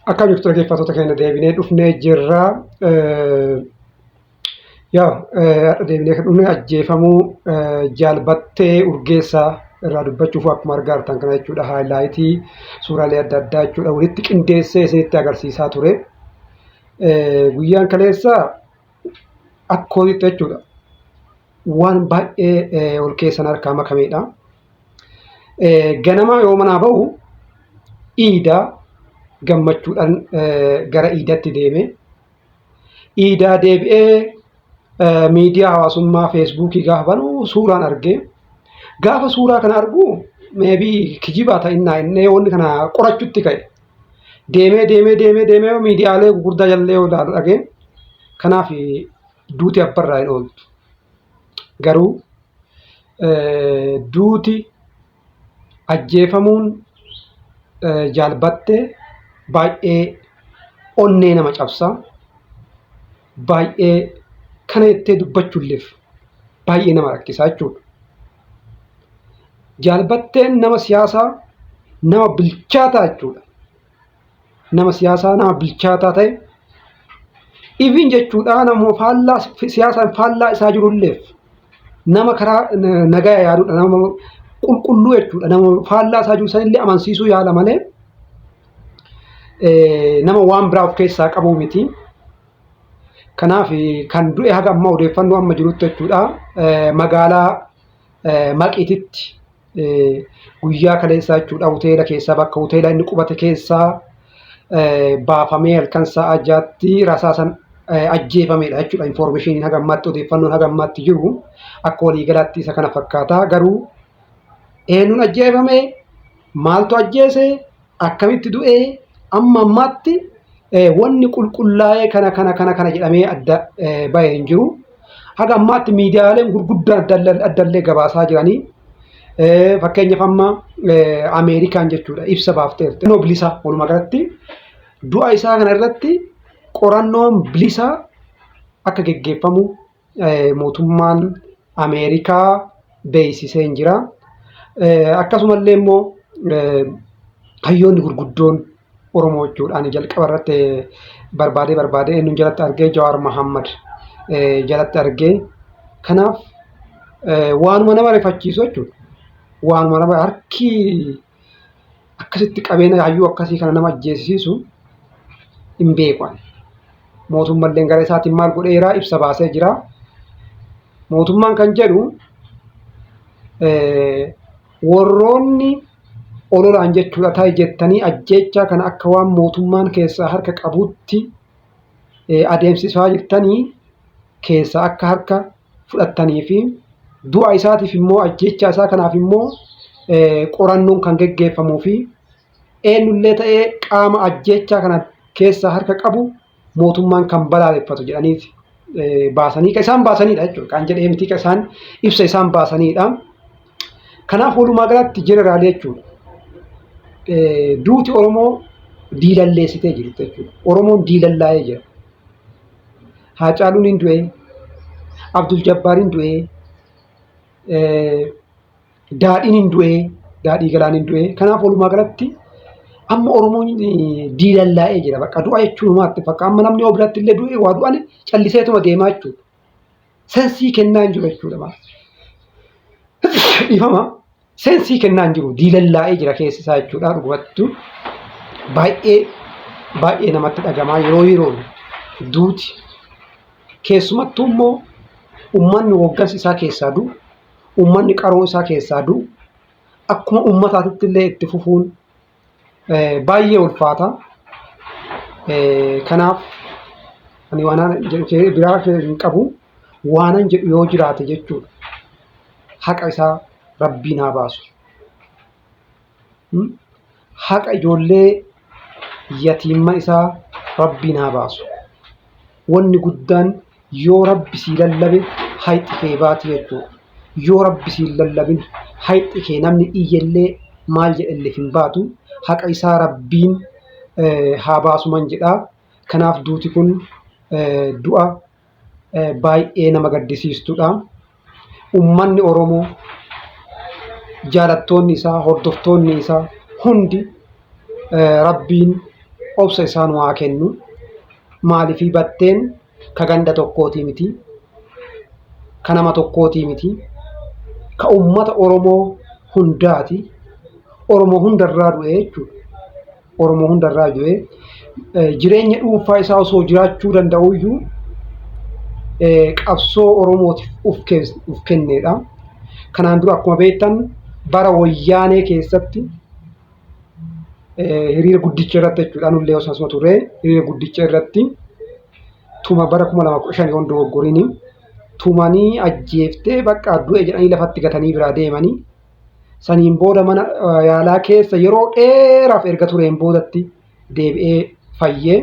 Akkam jirtu dhaggeeffattoota keenya, deebinee dhufnee jirra. Yaa, har'a deebinee kan dhufne ajjeefamuu Jaal Battee Urgeessaa irraa dubbachuuf. Akkuma argaa jirtan kana jechuudha, highlight suuraalee adda addaa jechuudha walitti qindeessee isinitti agarsiisaa ture. Guyyaan kaleessaa akkootitti jechuudha waan baay'ee ol keessan harkaa makameedha. Ganama yoo manaa bahu iidaa gammachuudhaan gara iidatti deeme. Iidaa deebi'ee miidiyaa hawaasummaa Feesbuukii gaafa banu suuraan arge. Gaafa suuraa kana argu maybe kijibaa ta'innaa innee wanni kana qorachuutti ka'e. Deemee deemee deemee deemee miidiyaalee gurguddaa jallee yoo ilaalu dhagee. Kanaaf duuti abbarraa hin ooltu. Garuu duuti ajjeefamuun Jaal Battee baay'ee onnee nama cabsa. Baay'ee kana jettee dubbachuulleef baay'ee nama rakkisa jechuudha. Jaal Batteen nama siyaasaa, nama bilchaataa jechuudha. Nama siyaasaa, nama bilchaataa ta'e ifin jechuudha, nama faallaa siyaasaan faallaa isaa jirulleef nama karaa nagaa yaadudha, nama qulqulluu jechuudha. Nama faallaa isaa jiru sanillee amansiisuu yaala malee nama waan biraa of keessaa qabu miti. Kanaaf kan du'e haga amma odeeffannoo amma jirutti jechuudha, magaalaa Maqiititti guyyaa kaleessaa jechuudha, hoteela keessaa, bakka hoteela inni qubate keessaa baafamee halkan sa'a 6tti rasaasan ajjeefamedha jechuudha. Informationiin haga ammaatti, odeeffannoon haga ammaatti jiru akka waliigalaatti isa kana fakkaata. Garuu eenyuun ajjeefame, maaltu ajjeese, akkamitti du'e, amma ammaatti wanni qulqullaa'ee kana kana kana kana jedhamee adda bahee hin jiru. Haga ammaatti miidiyaaleen gurguddaan addallee gabaasaa jiranii. Fakkeenyaaf amma Ameerikaan jechuudha ibsa baafteerti. Qorannoo bilisaa, walumaa galatti du'a isaa kana irratti qorannoon bilisaa akka geggeeffamu mootummaan Ameerikaa beeksisee hin jira. Akkasumallee immoo hayyoonni gurguddoon Oromoo jechuudha. Ani jalqaba irratti barbaadee barbaadee eenyuun jalatti argee? Jawaar Mahammad jalatti argee. Kanaaf waanuma nama rifachiisu jechuudha. Waanuma nama harki akkasitti qabeenya hayyuu akkasii kana nama ajjeesisiisu hin beeku ani. Mootummalleen gara isaatiin maal godheera? Ibsa baasee jira. Mootummaan kan jedhu warroonni ololaan jechuudha ta'e jettanii ajjeechaa kana akka waan mootummaan keessaa harka qabutti adeemsisaa jirtanii keessaa akka harka fudhattanii fi du'a isaatiif immoo, ajjeechaa isaa kanaaf immoo qorannoon kan geggeeffamuu fi eenyullee ta'ee qaama ajjeechaa kana keessaa harka qabu mootummaan kan balaaleffatu jedhaniiti baasanii, kan isaan baasanidha jechuudha. Kan jedhee miti, kan isaan ibsa isaan baasanidha. Kanaaf walumaa galatti general jechuudha. Duuti Oromoo diilalleessitee jirti jechuudha. Oromoon diilallaa'ee jira. Haacaaluun hin du'e, Abdul Jabbaariin du'e, Daadhiin hin du'e, Daadhii Galaan hin du'e. Kanaaf walumaa galatti amma Oromoon diilallaa'ee jira. Bakka du'a jechuun homaatti fakkaata. Amma namni yoo biratti illee du'e, waa du'an calliseetuma deemaa jechuudha. Sense kennaa hin jiru jechuudha. Dhiifama. Sense kennaa hin jiru. Diilallaa'ee jira keessi isaa jechuudha. Dhugumattu baay'ee baay'ee namatti dhagamaa yeroo yeroon duuti. Keessumattuu immoo uummanni hooggansi isaa keessaa du'u, uummanni qaroo isaa keessaa du'u, akkuma uummataatitti illee itti fufuun baay'ee ulfaata. Kanaaf ani waan jedhu biraa hin qabu. Waanan jedhu yoo jiraate jechuudha, haqa isaa Rabbiin haa baasu. Haqa ijoollee yatiimman isaa Rabbiin haa baasu. Wanni guddaan yoo Rabbi sii lallabe hayxi kee baati jechuudha. Yoo Rabbi sii lallabin hayxi kee namni iyyellee maal jedhelleef hin baatu. Haqa isaa Rabbiin haa baasuman jedha. Kanaaf duuti kun du'a baay'ee nama gaddisiistudha. Uummanni Oromoo, jaalattoonni isaa, hordoftoonni isaa hundi Rabbiin Obsa isaa nu haa kennu. Maaliifii Batteen ka ganda tokkootii miti, ka nama tokkootii miti, ka ummata Oromoo hundaati. Oromoo hundarraa du'e jechuudha. Oromoo hundarraa du'e. Jireenya dhuunfaa isaa osoo jiraachuu danda'uyyuu qabsoo Oromootiif uf kenneedha. Kanaan dura akkuma beektan bara wayyaanee keessatti hiriira guddicha irratti jechuudha. Nullee osoo asuma turre hiriira guddicha irratti tuma bara 2015 yoon dogoggoriin tumanii ajjeeftee bakka du'e jedhanii lafatti gatanii biraa deemanii saniin booda mana yaalaa keessa yeroo dheeraaf erga tureen boodatti deebi'ee fayyee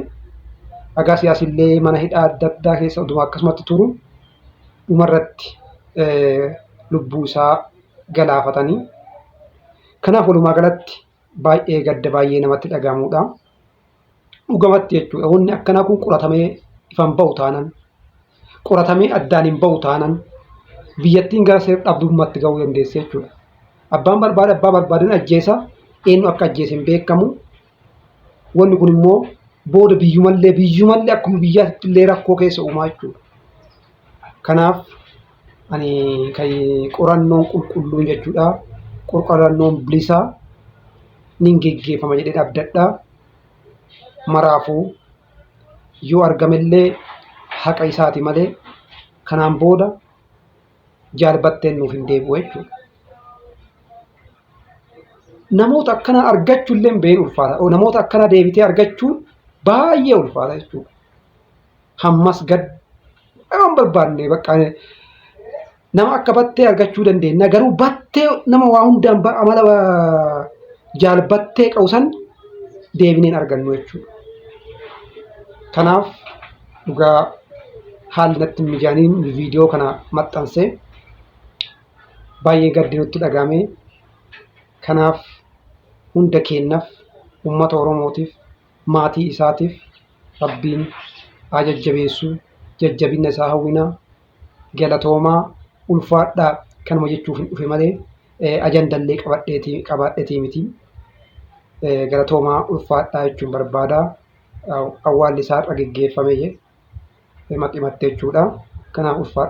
dhagaa siyaasillee mana hidhaa adda addaa keessa utuma akkasumatti turu dhumarratti lubbuu isaa galaafatanii. Kanaaf walumaa galatti baay'ee gadda baay'ee namatti dhagahamudha. Dhugamatti jechuudha. Wanni akkanaa kun qoratamee ifan bahu taanan, qoratamee addaan hin bahu taanan biyyattiin gara seera dhabdummaatti gahuu dandeessi jechuudha. Abbaan barbaade abbaa barbaaden ajjeesa, eenyu akka ajjeese hin beekamu. Wanni kun immoo booda biyyumallee biyyumallee akkuma biyyaatti illee rakkoo keessa uumaa jechuudha. Kanaaf ani kan qorannoon qulqulluun jechuudha. Qorannoon bilisaa nin geggeeffama jedhee abdadha. Maraafuu yoo argamellee haqa isaati malee kanaan booda Jaal Batteen nuuf hin deebi'u jechuudha. Namoota akkanaa argachuu illee hin ulfaata. Namoota akkanaa deebitee argachuun baay'ee ulfaata jechuudha. Hammas gad waan barbaanne bakka nama akka Battee argachuu dandeenya. Garuu Battee nama waa hundaan amala Jaal Battee qabu san deebineen argannu jechuudha. Kanaaf dhugaa haalli natti hin mijaaniin viidiyoo kana maxxanse baay'ee gaddi nutti dhagahame. Kanaaf hunda keennaaf uummata Oromootiif maatii isaatiif Rabbiin haa jajjabeessu, jajjabina isaa hawwina. Galatoomaa, ulfaadhaa kanuma jechuuf hin dhufe malee ajandallee qabaadheetii miti. Galatoomaa, ulfaadhaa jechuun barbaada. Awwaalli isaa har'a geggeeffame maqimatte jechuudha. Kanaaf ulfaadhaa.